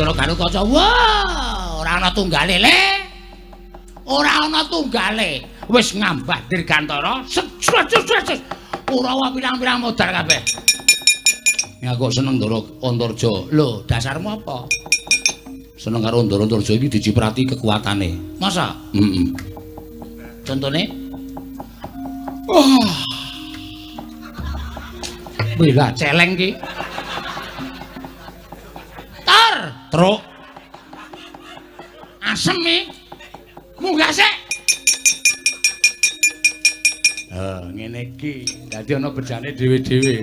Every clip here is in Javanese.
Ndara Garukaca. Wah, ora ana tunggale le. Ora ana tunggale. Wis ngambah dirgantara. Set set set. Kurawa pirang-pirang modar kabeh. Ya kok seneng Ndara Antarja. Lho, dasarmu apa? Seneng karo Ndara Antarja iki diciprati kekuatane. Masa? Heeh. Contone? Wah. Wih lah celeng ki. Tor, truk. Asem iki. Munggah sik. Ngene iki. Dadi ana bejane dhewe-dhewe.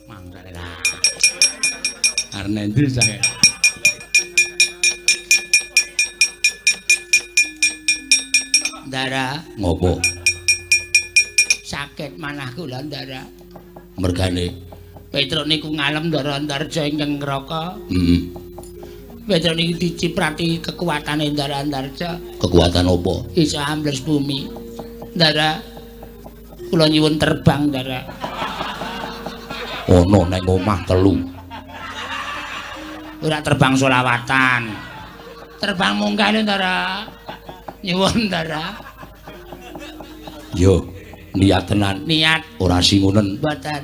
Mangkane lah. Arep endi sae? Ndara, ngopo? Sakit manah kula, Ndara. Mergane Petruk niku ngalem Ndara Antarja ingkang ngraka. Heeh. Petruk niku diciprati kekuatane Ndara Antarja. Kekuatan apa? Iso ambles bumi. Ndara, kula nyuwun terbang, Ndara. Ono nang omah telu. Ora terbang solawatan. Terbang munggah lho, Ndara. Nyuwun, Ndara. Yo, niat tenan. Niat ora singunen. Mboten.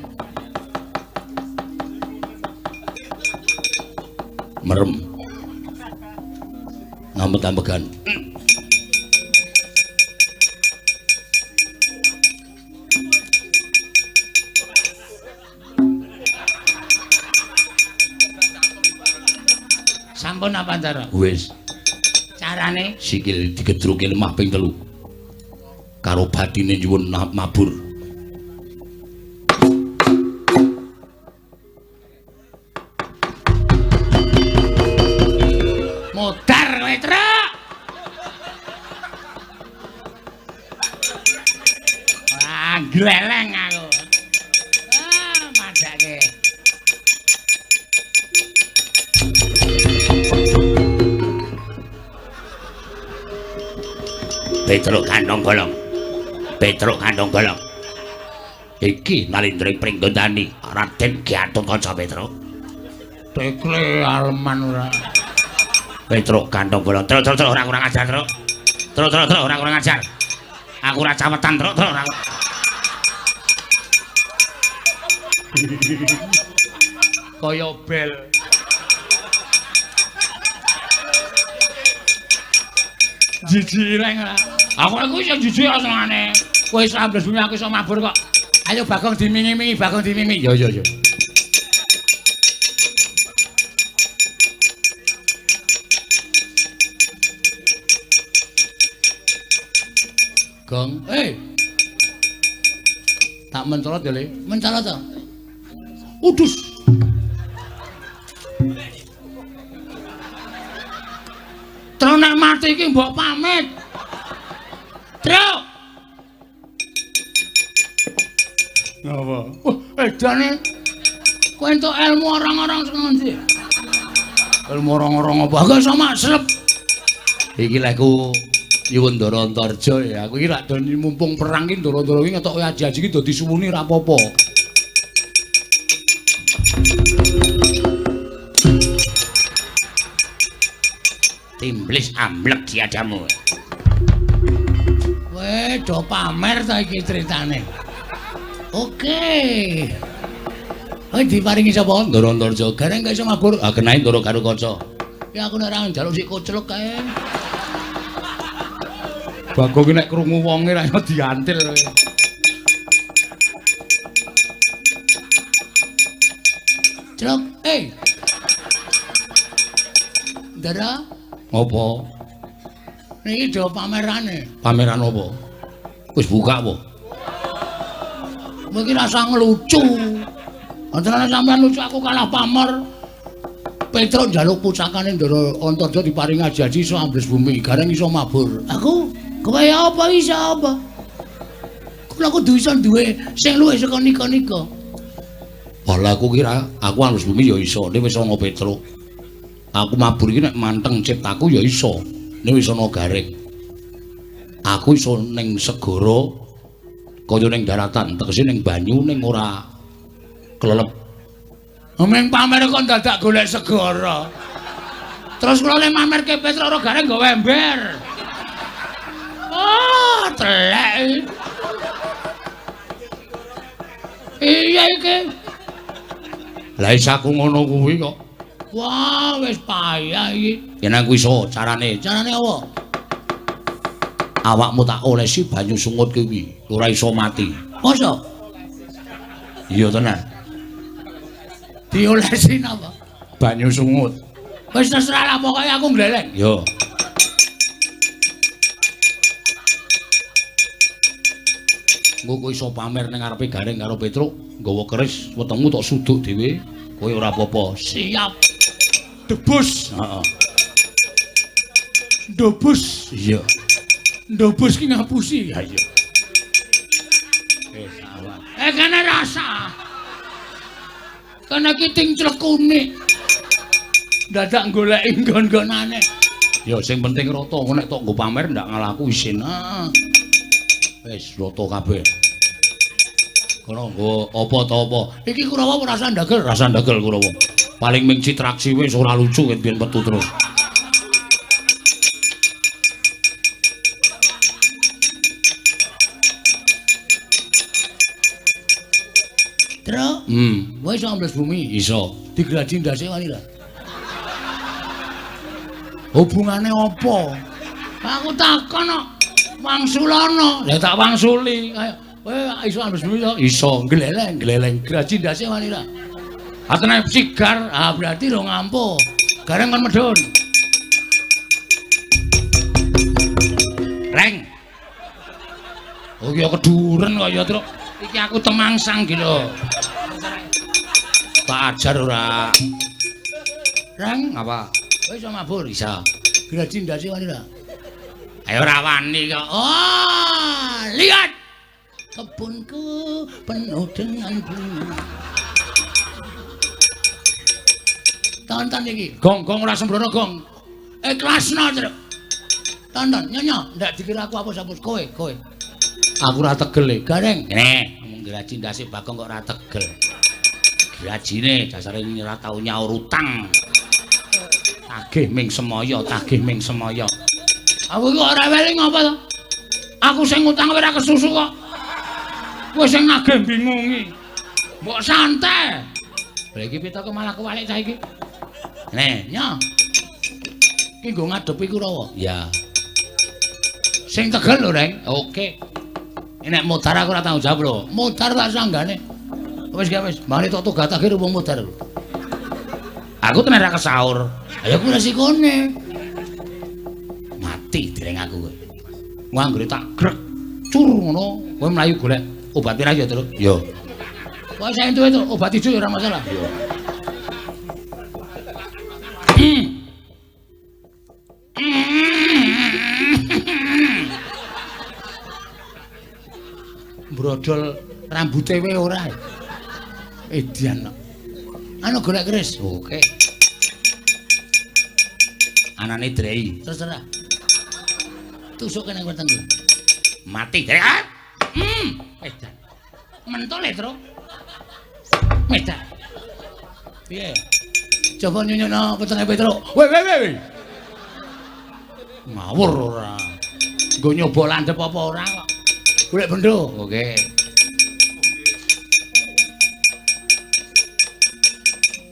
Merem. Ngambek-ambekan. Sampun apa, Ndara? Wis. Carane sikil digedruke lemah ping 3. Karo batine nyuwun mabur. Modar kowe, Truk. Wah, gleleng aku. Ah, madake. Petruk kantong bolong. Petruk kantong bolong. Iki Nalindra Pringgondani, Raden Gatotkaca Petruk. Tekle aleman ora. Petruk kantong bolong. Truk truk truk ora kurang ajar, Truk. Truk truk truk ora kurang ajar. Aku ora cawetan, Truk truk ora. Kaya bel. Jijik reng ora. Aku iku iso jijik senengane. Kowe iso ambles bumi aku iso mabur kok. Ayo Bagong dimingi-mingi, Bagong dimingi. Yo yo yo. Gong, eh. Tak mencolot ya, Le. Mencolot to. Udus. Truk nek mati iki mbok pamit. Truk. Ngapa? Wah, edane. Kowe entuk ilmu orang-orang sing ngendi? Ilmu orang-orang apa? Aku iso maslep. Iki lek ku nyuwun Ndara Antarja ya. Aku iki rak do mumpung perang iki Ndara-ndara iki ngetoke aji-aji iki dadi suwuni ra apa-apa. Timblis amblek diadamu. Kowe do pamer ta iki critane. Oke. Kowe diparingi sapa? Ndara Antarja. Gareng gak iso mabur. Ah kenae Ndara Garukaca. Ya aku nek ora njaluk sik koclok kae. Bagong ki nek krungu wonge ra iso diantil. Celok, eh. Ndara, apa? Niki do pamerane. Pameran apa? Wis buka apa? Mungkin rasa ngelucu. Antarane sampean lucu aku kalah pamer. Petruk njaluk pusakane Ndara Antarja diparingi aji-aji iso ambles bumi, gareng iso mabur. Aku kowe apa iso apa? Kula kudu iso duwe sing luwih saka nika-nika. Lah aku kira aku ambles bumi ya iso, nek wis ana Petruk. Aku mabur iki nek manteng ciptaku ya iso, nek wis ana gareng. Aku iso ning segara kaya ning daratan, tegese ning banyu ning ora kelelep. Ming pamer kok dadak golek segara. Terus kula le mamerke Petruk ora gareng nggawa ember. Oh, telek. Iya iki. Lah isa aku ngono kuwi kok. Wah, wis payah iki. Yen aku iso carane. Carane apa? Awakmu tak olesi banyu sungut kuwi, ora iso mati. Masa? Iya tenan. Diolesi napa? Banyu sungut. Wis terserah lah pokoke aku ngleleng. Yo. Engko kowe iso pamer ning ngarepe Gareng karo Petruk, nggawa keris wetengmu tok suduk dhewe, kowe ora apa-apa. Siap. Debus. Heeh. Ndobus. Iya. Ndobus ki ngapusi. Ha iya. Wis awan. Kene rasa. Kene ki ting clekune. Dadak goleki nggon-nggonane. Ya sing penting rata, engko nek tok nggo pamer ndak ngalahku isin. Heeh. Wis rata kabeh. Kono nggo apa ta apa. Iki Kurawa ora rasa ndagel, rasa ndagel Kurawa. Paling ming citraksi wis ora lucu ket biyen metu terus. Truk, kowe iso ambles bumi? Iso. Digraji ndase wani ra? Hubungane apa? Aku takon kok. Wangsulana. Lah tak wangsuli. Ayo, kowe iso ambles bumi to? Iso. Gleleng, gleleng. Graji ndase wani ra? Ah tenan sigar. Ah berarti ro ngampuh. Gareng kon medhun. Reng. Oh ya keduren kok ya, Truk. Iki aku temangsang iki lho. Tak ajar ora. Reng, apa? Kowe iso mabur? Iso. Graji ndase wani ra? Ayo ora wani kok. Oh, lihat. Kebunku penuh dengan bunga. Tonton iki. Gong-gong ora sembrono, gong. Ikhlasno, Truk. Tonton, nyonya, ndak dikira aku apus-apus kowe, kowe. Aku ora tegel e. Gareng. Ngene, ngomong graji ndase Bagong kok ora tegel. Grajine dasare ora tau nyaur utang. Tagih ming semaya, tagih ming semaya. Aku iki ora weling apa to? Aku sing ngutang ora kesusu kok. Kowe sing nagih bingungi. Mbok santai. Lha iki pitoke malah kewalik cah iki. Ngene, nyo. Iki nggo ngadepi Kurawa. Ya. Sing tegel lho, Reng. Oke. Nek modar aku ora tanggung jawab lho. Modar tak sanggane. Wis gak wis, mari tok tugatake wong modar lho. Aku tenan ra kesaur. Ayo ku resikone. Mati dereng aku kowe. Wong anggere tak grek cur ngono, kowe mlayu golek obat pirang ya, Truk? Yo. Kok saya entuk itu obat ijo ya ora masalah. Yo. Brodol rambute wae ora. Edian kok. Anu golek keris. Oke. Anane drei. Terserah. Tusuk kene wetengku. Mati. Edan. Mentol e, Truk. Edan. Piye? Coba nyunyono wetenge Petruk. Weh weh weh. Ngawur ora. Nggo nyoba landhep apa ora kok. Golek bendo. Oke.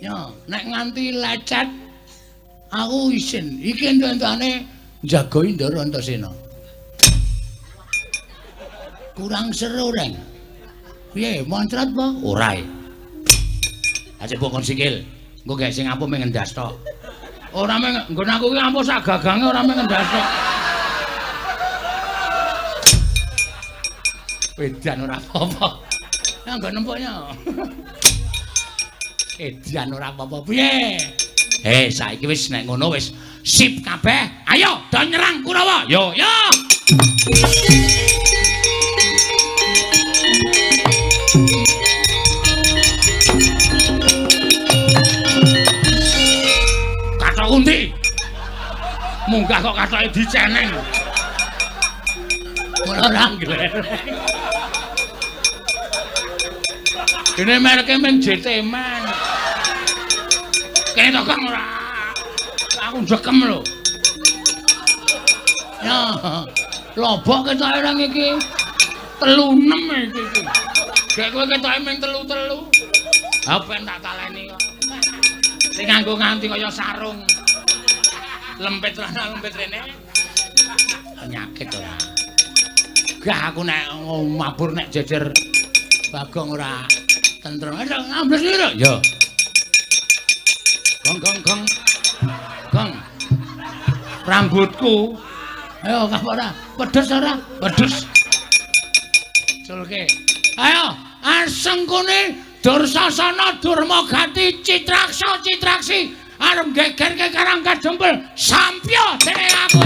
Yo, nek nganti lecet aku isin. Iki entuk-entukane njagoi Ndara Antasena. Kurang seru, Reng. Piye, moncrot apa? Ora. Aja bokon sikil. Engko gek sing ampuh mung ngendas tok. Ora mung nggon aku ki ampuh sak gagange ora mung ngendas tok. Edan ora apa-apa. Ya nggo nempuknya. Edan ora apa-apa. Piye? Saiki wis nek ngono wis sip kabeh. Ayo do nyerang Kurawa. Yo yo. Kathok undi. Munggah kok kathoke diceneng. Ora nggleleng. Dene mereke mung JT Man. Kene to Kang ora. Aku njekem lho. Ya, lobok ketoke nang iki. 36 iki iki. Gek kowe ketoke mung 3-3. Ha ben tak taleni kok. Sing nganggo nganti kaya sarung. Lempit rana lempit rene. Penyakit ora. Gah aku nek mabur nek jejer Bagong ora tentrem. Ayo ambles iki lho. Ya. Gong gong gong. Gong. Rambutku. Ayo kah ora? Pedes ora? Pedes. Culke. Ayo, asengkune Dursasana Durmagati Citraksa Citraksi arep gegerke Karang Kadempel. Sampya dene aku.